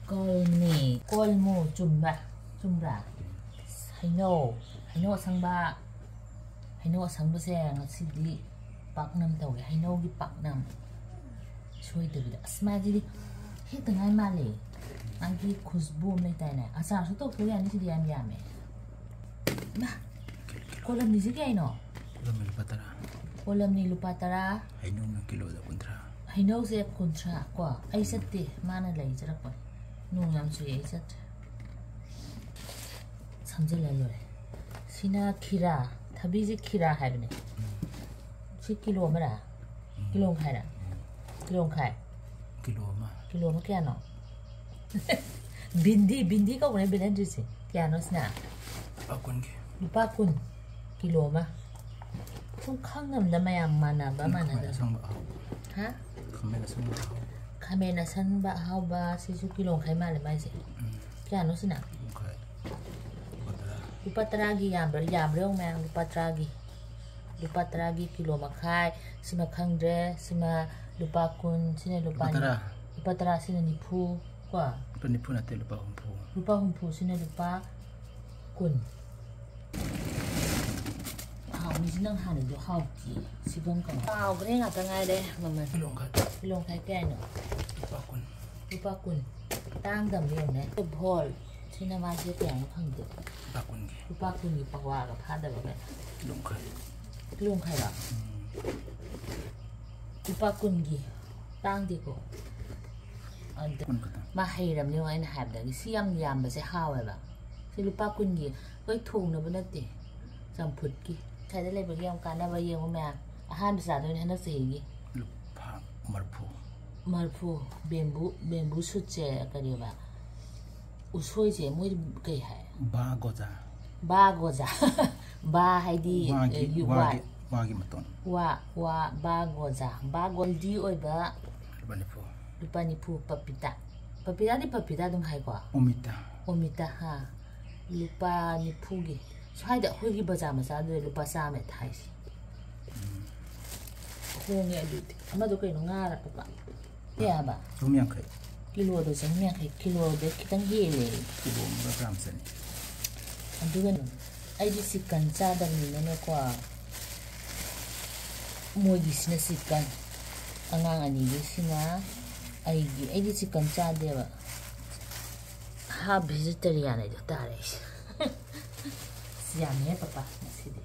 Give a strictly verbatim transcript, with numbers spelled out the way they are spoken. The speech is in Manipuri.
ꯀꯣꯜꯃꯤ, ꯀꯣꯜꯃꯨ, ꯆꯨꯝꯕ꯭ꯔꯥ? ꯆꯨꯝꯕ꯭ꯔꯥ? ꯍꯩꯅꯧ, ꯍꯩꯅꯧ ꯑꯁꯪꯕ, ꯍꯩꯅꯧ ꯑꯁꯪꯕꯁꯦ ꯉꯁꯤꯗꯤ ꯄꯥꯛꯅꯝ ꯇꯧꯒꯦ, ꯍꯩꯅꯧꯒꯤ ꯄꯥꯛꯅꯝ꯫ ꯁꯣꯏꯗꯕꯤꯗ꯫ ꯑꯁ, ꯃꯥꯗꯤ ꯍꯦꯛꯇ ꯉꯥꯏ ꯃꯥꯜꯂꯦ꯫ ꯃꯥꯒꯤ ꯈꯨꯁꯕꯨ ꯑꯃ ꯂꯩꯗꯥꯏꯅꯦ? ꯑꯆꯥꯔꯁꯨ ꯇꯧꯊꯣꯛ ꯌꯥꯅꯤ, ꯁꯤꯗꯤ ꯌꯥꯝ ꯌꯥꯝꯃꯦ꯫ ꯃꯥ, ꯀꯣꯂꯝꯅꯤꯁꯦ ꯀꯌꯥꯅꯣ? ꯀꯣꯂꯝꯅꯤ ꯂꯨꯄꯥ ꯇꯔꯥ꯫ ꯀꯣꯂꯝꯅꯤ ꯂꯨꯄꯥ ꯇꯔꯥ꯫ ꯍꯩꯅꯧꯅ ꯀꯤꯂꯣꯗ ꯀꯨꯟꯊ꯭ꯔꯥ꯫ ꯍꯩꯅꯧꯁꯦ ꯀꯨꯟꯊ꯭ꯔꯥ ꯀꯣ꯫ ꯑꯩ ꯆꯠꯇꯦ, ꯃꯥꯅ ꯂꯩꯖꯔꯛꯄꯅꯤ꯫ ꯅꯣꯡ ꯌꯥꯝ ꯆꯨꯏ, ꯑꯩ ꯆꯠꯇ꯭ꯔꯦ꯫ ꯁꯝꯖꯜꯂ ꯂꯣꯏꯔꯦ꯫ ꯁꯤꯅ ꯈꯤꯔꯥ, ꯊꯕꯤꯁꯦ ꯈꯤꯔꯥ ꯍꯥꯏꯕꯅꯦ꯫ ꯁꯤ ꯀꯤꯂꯣ ꯑꯃꯔꯥ? ꯀꯤꯂꯣ ꯃꯈꯥꯏꯔꯥ? ꯀꯤꯂꯣ ꯃꯈꯥꯏ꯫ ꯀꯤꯂꯣ ꯑꯃ꯫ ꯀꯤꯂꯣ ꯑꯃ ꯀꯌꯥꯅꯣ? ꯕꯤꯟꯗꯤ, ꯕꯤꯟꯗꯤ ꯀꯧꯕꯅꯦ ꯕꯦꯂꯦꯟꯗ꯭ꯔꯤꯁꯦ꯫ ꯀꯌꯥꯅꯣ ꯁꯤꯅ? ꯂꯨꯄꯥ ꯀꯨꯟꯒꯤ꯫ ꯂꯨꯄꯥ ꯀꯨꯟ꯫ ꯀꯤꯂꯣ ꯑꯃ꯫ ꯁꯨꯝ ꯈꯪꯅꯕꯗ ꯃꯌꯥꯝ ꯃꯥꯟꯅꯕ, ꯈꯥꯃꯦꯟ ꯃꯥꯟꯅꯗꯕ꯫ ꯑꯁꯪꯕ ꯑꯍꯥꯎꯕ꯫ ꯍꯥ? ꯈꯥꯃꯦꯟ ꯑꯁꯪꯕ ꯑꯍꯥꯎꯕ꯫ ꯈꯥꯃꯦꯟ ꯑꯁꯪꯕ ꯑꯍꯥꯎꯕ ꯁꯤꯁꯨ ꯀꯤꯂꯣ ꯃꯈꯥꯏ ꯃꯥꯜꯂꯦ ꯃꯥꯏꯁꯦ꯫ ꯎꯝ꯫ ꯀꯌꯥꯅꯣ ꯁꯤꯅ? ꯃꯈꯥꯏ꯫ ꯂꯨꯄꯥ ꯇꯔꯥ꯫ ꯂꯨꯄꯥ ꯇꯔꯥꯒꯤ ꯌꯥꯝꯕ꯭ꯔꯥ? ꯌꯥꯝꯕ꯭ꯔꯥ ꯌꯦꯡꯉꯨ ꯃꯌꯥꯝ, ꯂꯨꯄꯥ ꯇꯔꯥꯒꯤ꯫ ꯂꯨꯄꯥ ꯇꯔꯥꯒꯤ ꯀꯤꯂꯣ ꯃꯈꯥꯏ꯫ ꯁꯤꯃ ꯈꯪꯗ꯭ꯔꯦ꯫ ꯁꯤꯃ ꯂꯨꯄꯥ ꯀꯨꯟ, ꯁꯤꯅ ꯂꯨꯄꯥ ꯂꯨꯄꯥ ꯇꯔꯥ꯫ ꯂꯨꯄꯥ ꯇꯔꯥ, ꯁꯤꯅ ꯅꯤꯐꯨ ꯀꯣ꯫ ꯂꯨꯄꯥ ꯅꯤꯐꯨ ꯅꯠꯇꯦ, ꯂꯨꯄꯥ ꯍꯨꯝꯐꯨ꯫ ꯂꯨꯄꯥ ꯍꯨꯝꯐꯨ, ꯁꯤꯅ ꯂꯨꯄꯥ ꯀꯨꯟ꯫ ꯍꯥꯎꯅꯤꯁꯤ ꯅꯪ ꯍꯥꯟꯅꯗꯣ ꯍꯥꯎꯇꯦ꯫ ꯁꯤꯒꯝ ꯀꯩꯅꯣ꯫ ꯀꯥꯎꯈ꯭ꯔꯦ, ꯉꯥꯛꯇ ꯉꯥꯏꯔꯦ ꯃꯃꯜ꯫ ꯀꯤꯂꯣ ꯃꯈꯥꯏ꯫ ꯀꯤꯂꯣ ꯃꯈꯥꯏ ꯀꯌꯥꯅꯣ? ꯂꯨꯄꯥ ꯀꯨꯟ꯫ ꯂꯨꯄꯥ ꯀꯨꯟ꯫ ꯇꯥꯡꯗꯕꯅꯤ ꯌꯦꯡꯉꯨꯅꯦ꯫ ꯚꯣꯜ꯫ ꯁꯤꯅ ꯃꯥꯁꯦ ꯀꯌꯥꯅꯣ ꯈꯪꯗꯦ꯫ ꯂꯨꯄꯥ ꯀꯨꯟꯒꯤ꯫ ꯂꯨꯄꯥ ꯀꯨꯟꯒꯤ ꯄꯋꯥꯒ ꯐꯥꯗꯕ ꯀꯩꯅꯣ꯫ ꯀꯤꯂꯣ ꯃꯈꯥꯏ꯫ ꯀꯤꯂꯣ ꯃꯈꯥꯏꯔꯣ? ꯎꯝ꯫ ꯂꯨꯄꯥ ꯀꯨꯟꯒꯤ꯫ ꯇꯥꯡꯗꯦꯀꯣ꯫ ꯑꯗ ꯀꯨꯟ ꯈꯛꯇꯪ꯫ ꯃꯥ ꯍꯩꯔꯕꯅꯦ ꯑꯩꯅ ꯍꯥꯏꯕꯗꯒꯤ꯫ ꯁꯤ ꯌꯥꯝ ꯌꯥꯝꯕꯁꯦ ꯍꯥꯎꯋꯦꯕ꯫ ꯁꯤ ꯂꯨꯄꯥ ꯀꯨꯟꯒꯤ ꯑꯩꯈꯣꯏ ꯊꯣꯡꯅꯕ ꯅꯠꯇꯦ, ꯆꯝꯐꯨꯠꯀꯤ꯫ ꯁ꯭ꯋꯥꯏꯗ ꯂꯩꯕꯒꯤ ꯌꯥꯝ ꯀꯥꯟꯅꯕ ꯌꯦꯡꯉꯨ ꯃꯌꯥꯝ꯫ ꯑꯍꯥꯟꯕ ꯆꯥꯗꯣꯏꯅꯦ ꯍꯟꯗꯛ ꯆꯍꯤꯒꯤ꯫ ꯂꯨꯄꯥ ꯃꯔꯐꯨ꯫ ꯃꯔꯐꯨ꯫ ꯕꯦꯝꯕꯨ, ꯕꯦꯝꯕꯨ ꯁꯨꯠꯁꯦ ꯀꯔꯤꯕ? ꯎꯁꯣꯏꯁꯦ ꯃꯣꯏ ꯀꯩ ꯍꯥꯏ? ꯕꯥ ꯒꯣꯖꯥ꯫ ꯕꯥ ꯒꯣꯖꯥ꯫ ꯕꯥ ꯍꯥꯏꯗꯤ, ꯋꯥꯒꯤ, ꯑꯦ, ꯌꯨ-, ꯋꯥ-, ꯋꯥꯒꯤ, ꯋꯥꯒꯤ ꯃꯇꯣꯟ꯫ ꯋꯥ, ꯋꯥ, ꯕꯥ ꯒꯣꯖꯥ꯫ ꯕꯥ ꯒꯣꯜꯗꯤ ꯑꯣꯏꯕ꯫ ꯂꯨꯄꯥ ꯅꯤꯐꯨ꯫ ꯂꯨꯄꯥ ꯅꯤꯐꯨ꯫ ꯄꯄꯤꯇꯥ꯫ ꯄꯄꯤꯇꯥꯗꯤ ꯄꯄꯤꯇꯥ ꯑꯗꯨꯝ ꯍꯥꯏꯀꯣ? ꯑꯣꯃꯤꯇꯥ꯫ ꯑꯣꯃꯤꯇꯥ, ꯍꯥ꯫ ꯂꯨꯄꯥ ꯅꯤꯐꯨꯒꯤ꯫ ꯁ꯭ꯋꯥꯏꯗ ꯑꯩꯈꯣꯏꯒꯤ ꯕꯖꯥꯔ ꯃꯆꯥꯗꯨꯗ ꯂꯨꯄꯥ ꯆꯥꯝꯃ ꯊꯥꯏꯁꯦ꯫ ꯎꯝ꯫ ꯍꯣꯡꯉꯦ ꯑꯗꯨꯗꯤ꯫ ꯑꯃꯗꯣ ꯀꯩꯅꯣ, ꯉꯥꯔ ꯄꯄꯥ? ꯀꯌꯥ ꯍꯥꯏꯕ? ꯆꯍꯨꯝ ꯌꯥꯡꯈꯩ꯫ ꯀꯤꯂꯣꯗ ꯆꯍꯨꯝ ꯌꯥꯡꯈꯩ, ꯀꯤꯂꯣꯗ ꯈꯤꯇꯪ ꯍꯦꯜꯂꯦ꯫ ꯀꯤꯂꯣ ꯑꯃꯒ ꯒ꯭ꯔꯥꯝ ꯆꯅꯤ꯫ ꯑꯗꯨꯒ ꯑꯩꯗꯤ ꯆꯤꯛꯀꯟ ꯆꯥꯗꯕꯅꯤꯅꯅꯦꯀꯣ, ꯃꯣꯏꯒꯤꯁꯤꯅ ꯆꯤꯛꯀꯟ, ꯑꯉꯥꯡ ꯑꯅꯤꯒꯤꯁꯤꯅ ꯑꯩꯒꯤ, ꯑꯩꯗꯤ ꯆꯤꯛꯀꯟ ꯆꯥꯗꯦꯕ, ꯍꯥꯞ ꯚꯦꯖꯤꯇꯦꯔꯤꯌꯥꯟ ꯍꯥꯏꯗꯣ ꯇꯥꯔꯦ ꯑꯩꯁꯦ꯫ ꯑꯁ, ꯌꯥꯝꯃꯦꯍꯦ ꯄꯄꯥ ꯉꯁꯤꯗꯤ꯫